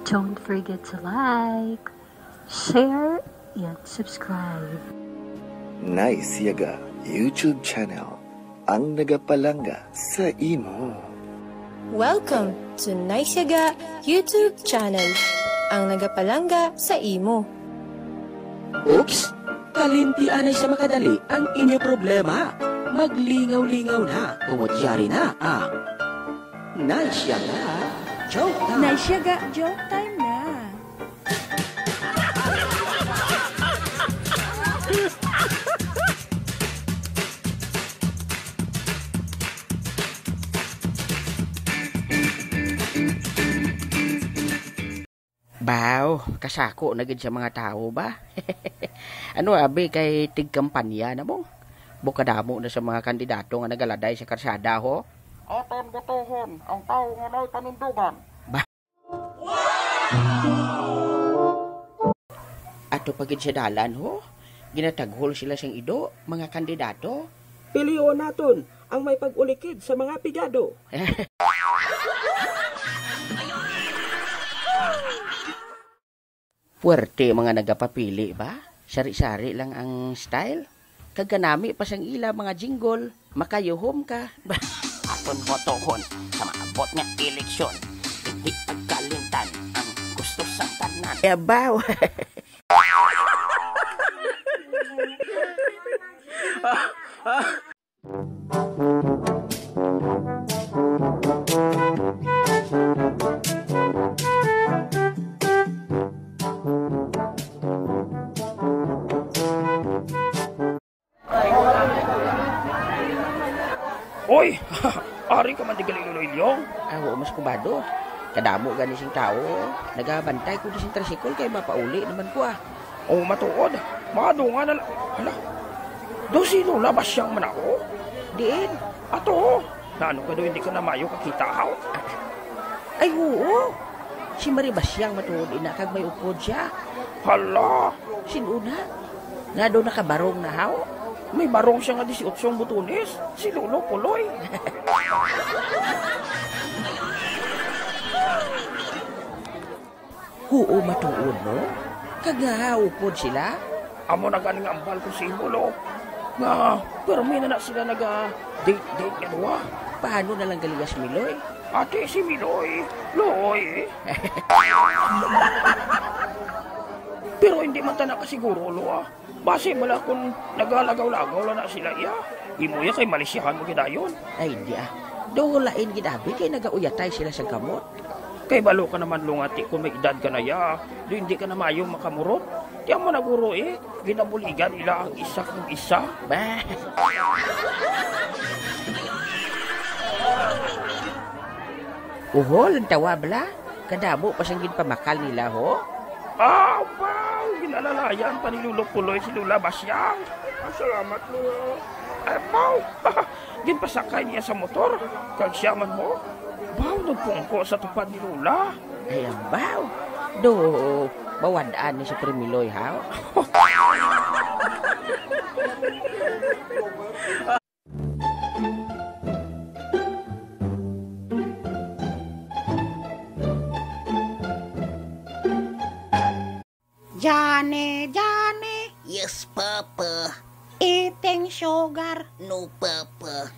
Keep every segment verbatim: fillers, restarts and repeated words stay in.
Don't forget to like, share, and subscribe. Nice Yaga YouTube channel, ang nagapalangga sa imo. Welcome to Nice Yaga YouTube channel, ang nagapalangga sa imo. Oops! Kalimti anay sa makadali ang inyo problema. Maglingaw-lingaw na, tungod yari na ang Nice Yaga Joke Time. Nice Yaga Joke Time na. Baw, kasako na gid sa mga tawo ba? Ano abi kay tigkampanya na mo? Bukadamo na sa mga kandidato nga nagaladay sa karsada, ho? Aton botohon ang tawo nga may panindugan. Ba? Ato pa gid sa dalan, ho? Ginataghol sila sing ido, mga kandidato. Pilion naton ang may pag-ulikid sa mga pigado. Puwerte mga nagapapili ba? Sari-sari lang ang style. Kag kanami pa sang ila mga jingle, makayuhom ka. Aton botohon sa maabot nga eleksyon. Hindi pagkalimtan ang gusto sang tanan. Yabaw! Oy! Ari ka man di gali, Lolo Ilyong? Ah, oo, mas kubado. Kadamo gani sing tawo. Nagabantay ko di sing tricycle kay mapauli naman ko, ah. Oh, matuod. Madungan na la-, hala. Do si Lola Basyang man ako? Diin? Ato. Nano ka do hindi ka na mayo kakita, haw? Ay, oo. Si Mari Basyang matuod ina kag may upod siya. Hala. Sin-o na? Nga do nakabarong na, haw? May barong siya nga disiotso ang butones. Si Lolo Puloy. Huo, matuod, no? Kag nga upod sila? Amo na gani nga ambal ko sa imo, lo. Nga, pirmi na na sila naga-date-date nga duha. Paano na lang gali si Miloy? Ati si Miloy, Loy. Pero hindi man ta nakasiguro, lo, ah. Basi bala kung nagalagaw-lagaw lang na sila iya, imo iya kay malisyahan mo gidayon. Ay, hindi ah. Daw lain gid abi kay nagauyatay sila sa gamot. Kay balo ka naman lungati kung may edad ka na iya, do hindi ka na mayo makamurot. Di amo na guro eh, ginabuligan ila ang isa kag isa. Bah! Uhol ang tawa, bala. Kadamo pa siyang ginpamakal nila, ho? Ah, wow! Ginalalayan pa ni Lolo Puloy si Lola Basyang. Ah, salamat, Lola. Ay, wow! Ginpasakay niya sa motor. Kag siya man, ho? Wow, nagpungko sa tupad ni Lola. Ay, ang wow! Do, mawad-an ni si Primiloy, ha? Johnny, Johnny. Yes, Papa. Eating sugar. No, Papa.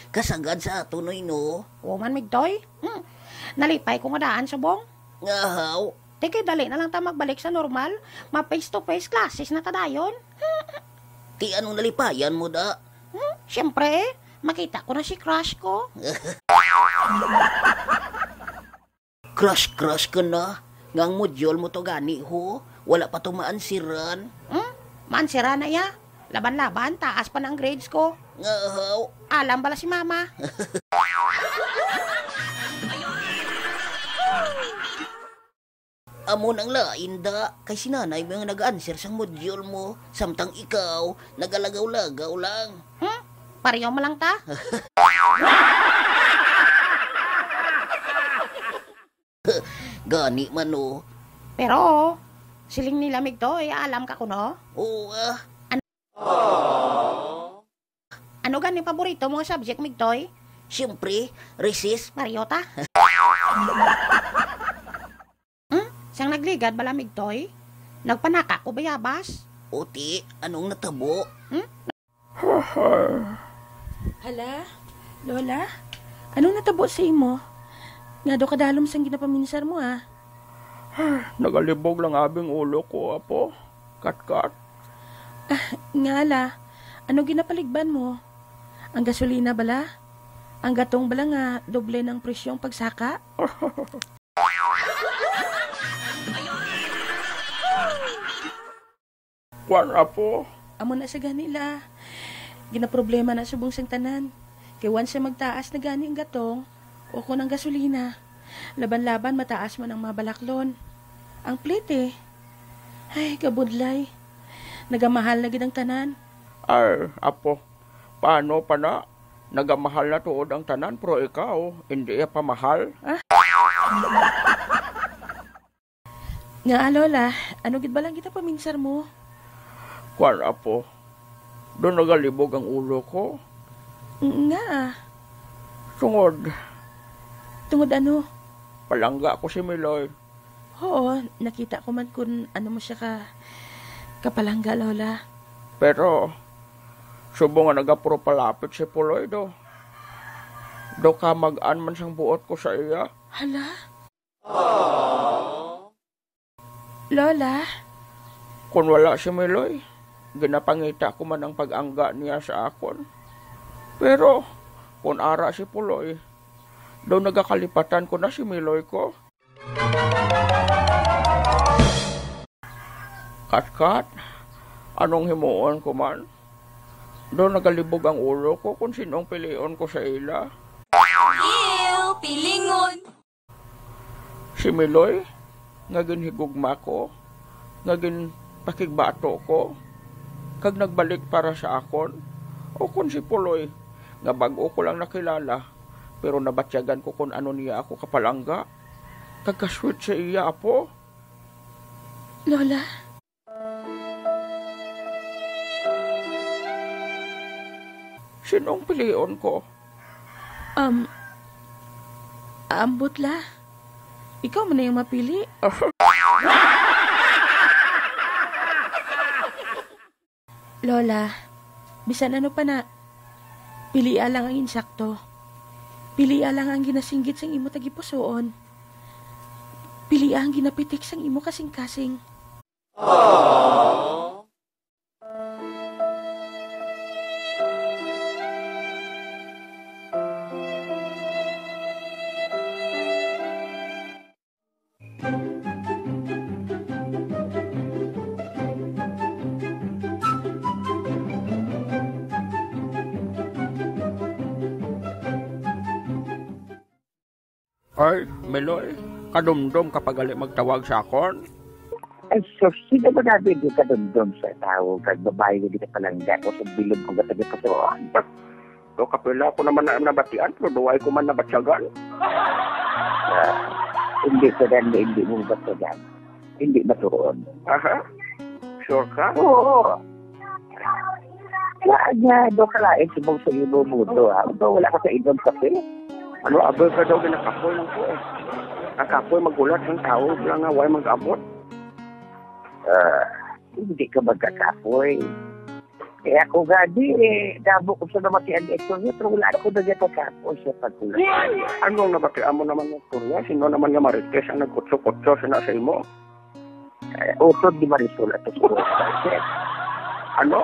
Kasagad sa ato, Noy, no? Human, Migtoy. Hmm. Nalipay ko nga daan, subong. Nga haw? Ti kay dali na lang ta magbalik sa normal. Ma-face to face classes na ta dayon. Ti ano nalipayan mo, da? Hmm? Siyempre, makita ko na si crush ko. Crush-crush ka na? Nga ang module mo to gani, ho? Wala pa to maansiran? Hmm? Maansiran na ya? Laban-laban, taas pa na ang grades ko. Nga, haw? Alam bala si mama. Amo nang lain, da. Kay si nanay mo ang nag-answer sang module mo, samtang ikaw, nagalagaw-lagaw lang. Hmm? Pareho mo lang ta? Gani man, no. Pero, siling nila, Migtoy, alam ka kuno? Oo, ah. An- Ano gani paborito mo nga subject, Migtoy? Siyempre, recess, Mariota. Hmm? Sang nagligad bala, Migtoy? Nagpanaka ko bayabas? Uti, anong natabo? Hmm? Hala, Lola, anong natabo sa imo? Nga daw kadalom sang ginapaminsar mo, ah. Nagalibog lang abi ang ulo ko, apo. Katkat. Ah, nga la, ano ginapaligban mo? Ang gasolina bala? Ang gatong bala nga doble ng presyong pagsaka? Kwan, apo. Amo na sa gani la. Ginaproblema na subong sang tanan. Kay once magtaas na gani ang gatong, o kon ang gasolina, laban-laban mataas man ang mga balaklon. Ang plete. Ay, kabudlay. Nagamahal na gid ang tanan. Ay, apo. Paano pa na? Nagamahal na tuod ang tanan, pero ikaw, hindi ya pa mahal? Ah? Nga, Lola, ano gid ba lang kita paminsar mo? Kwan, apo. Doon nagalibog ang ulo ko. Nga, ah. Tungod. Tungod ano? Palangga ko si Miloy. Oo, nakita ko man kun ano mo siya ka kapalangga, Lola. Pero, subong nga nagapuro palapit si Puloy, do. Do ka mag-an man sang buot ko sa iya. Hala? Lola? Kun wala si Miloy, ginapangita ko man ang pag-angga niya sa akon. Pero, kun ara si Puloy, daw nagakalipatan ko na si Miloy ko. Katkat, anong himuon ko man? Daw nagalibog ang ulo ko kung sinong pilion ko sa ila. Ew, pilingon. Si Miloy, nga ginhigugma ko, nga ginpakigbato ko, kag nagbalik para sa akon, o kon si Puloy, nga bag-o ko lang nakilala, pero nabatyagan ko kon ano niya ako kapalangga, kag kasweet sa iya, apo. Lola? Sinong pilion ko? Um, ambot la. Ikaw man na yung mapili. Lola, bisan ano pa na, pilia lang ang insakto. Pilia lang ang ginasinggit sang imo tagipusoon. Pilia ang ginapitik sang imo kasing-kasing. Ay, Meloy, kadumdom ka pa gali magtawag sa akon? Ay, sus, sino ba nabi di kadumdom sa tawo kag babayi nga ginapalangga ko sa bilog ko nga tagipusoon? Do kapila ko naman na nabatian, pero duway ko man nabatyagan. Ah, hindi ko na hindi mo batyagan. Hindi matuon. Aha. Sure ka? Oo. Wala nga, do ka lain subong sa imo mundo, ha? Do, wala ka sa inom kape? Ano, aboy ka daw, ginakapoy lang ko, eh. Ang kapoy maghulat sang tawo lang nga way mag-abot. Ah, hindi ka magkakapoy. Eh, ako gani, eh, damo ko sa namatian nga istorya, pero wala ako nagkakapoy sa pagkulang. Ano ang nabatian mo naman nga istorya? Sino naman nga marites ang nagkutso-kutso sa na sa imo? Eh, utod ni Marisol at Tusko. Ano?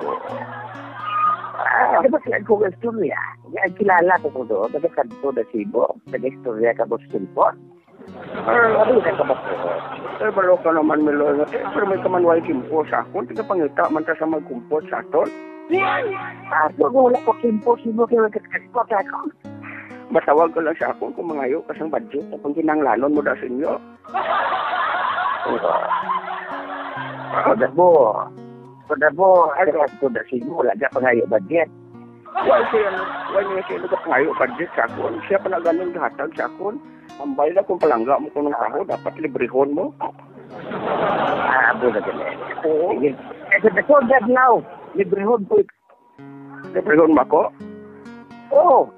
Ah, di ba siya ang kong istorya? Ang kilala ko ko doon, nagkakadto na sibo, nag-istorya ka mo sa cellphone. Ah, ano yung nagkabas ko? Eh, balo ka naman, Milo, nga, eh, pero may kamanway kimpo sa akon, tigapangita man ta sa magkumpot sa aton. Ah, so, wala ko kimpo, sino kayo nagkakadto sa akon? Matawag ka lang sa akon kung mangayo ka sang budget, kung kinanglanon mo da sa inyo. Kada mo, kada mo, ay, kada mo, wala ka pangayo budget. Why siya, why niya siya nagapangayo budget sa akon? Siya pa na ganun gahatag sa akon. Ang bayad akong palangga mo kung taho, dapat librehon mo. Ah, abo na gani. Oo. Sige. Eh, sa December now, librehon ko. Librehon mo ako? Oo.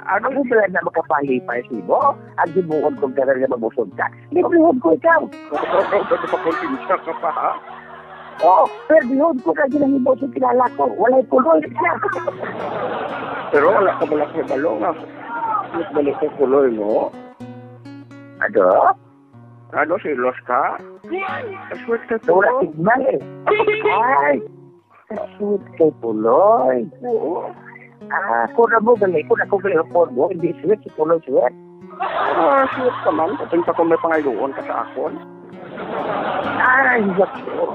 Ano? Ako pala na makapalipay sa imo? Ang himuon kong tanan nga mabusog ka. Librehon ko ikaw. Ano pa, konsensya ka pa, ha? Oo, pero bihon ko na ginahimo sa kilala ko. Walay puloy siya. Pero wala ka pala kabalo nga. Mas balik sa puloy mo? Ano? Ano, silos ka? Kaswerte ko. Wala signal eh. Ay! Kaswerte ko, Loy. Oo. Ah, kung na mo gali, kung ako gali ang phone mo, hindi sweet si Puloy, sweet. Ah, sweet ka man. Atin pa kung may pangayoon ka sa akon. Ay, naku.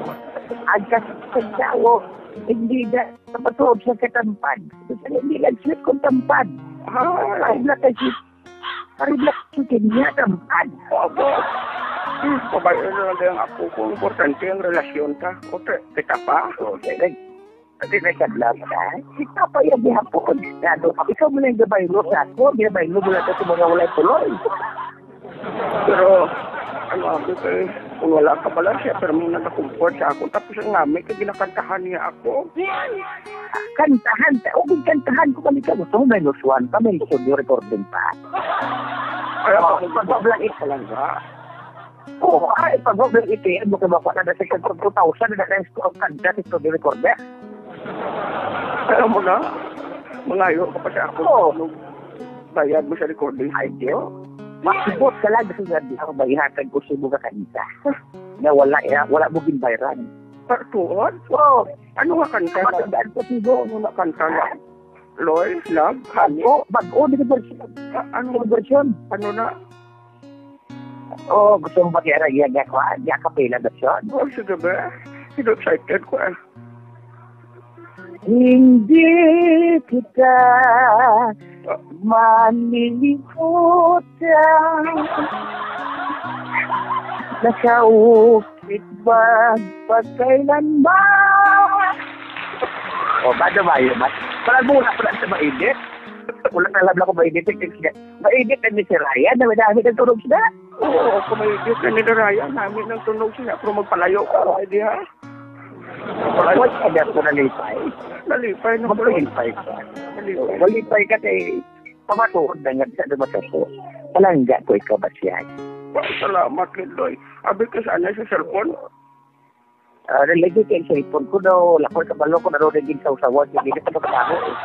Ang kasagdawo, hindi na kapatod sa katampad. Kasi hindi lang sweet kung tampad. Ah. Ay, nakasweet. Parang na sa kanya, tampad. Opo. Hmm, pabayo na lang ang ako kung importante ang relasyon ta. O, te-, kita pa. Okay, nag-, hindi na siya vlog, ha? Kita pa yung gihapon. Lalo, ikaw mo lang gabaylo sa ako, gabaylo mo lang sa mga walay tuloy. Pero, ano, ako kay, kung wala ka pala siya, pero may nag-comfort sa ako. Tapos ang nami, kay ginakantahan niya ako. Kantahan ka. O, kantahan ko kami ka. Gusto mo may luswan pa, may studio recording pa. Ay, ako, Oh, pag-vlog it. Palangga. Oo, ay, pag-vlog it, eh, ano ka ba, wala na sa two thousand, na na-, kanta sa studio recorder. Alam mo na, mangayo ka pa sa ako. Oo. Ano, bayad mo sa recording Ay, studio? Makibot ka lang sa nga di ako maihatag ko sa mga kanta. Na wala, eh, wala mo ginbayran. Partuon? Oo. Ano nga kanta na? Matandaan ko siguro. Ano nga kanta na? Loy, love, honey? Bago, bago, di ba version? Ah, ano? Ano version? Ano na? Oh, gusto mo ba kaya na iya niya, kuha? Niya kapila version? Oh, sige ba? Sino excited ko eh? Hindi kita malilimutan. Nakaukit ba pagkailanman? O, ba, ba yun, mas? Parang mura pa lang sa mainit. Wala na lang ako mainit. Mainit na ni si Ryan, na madami ng tunog na. Oo, kung mainit na ni Ryan, namin ang tunog siya. Pero magpalayo ka, ay di ha? Wala ka na po nalipay. Nalipay na po. Magpalipay ka. Nalipay. Malipay ka kay pamatuod na nga sa dumasapo. Palangga ko ikaw ba siya? Salamat, Lindoy. Abi ka sana sa cellphone? Ah, nalagay kay cellphone ko daw, lakoy kabalo ko na daw naging sawsawan, hindi na pagkatao eh.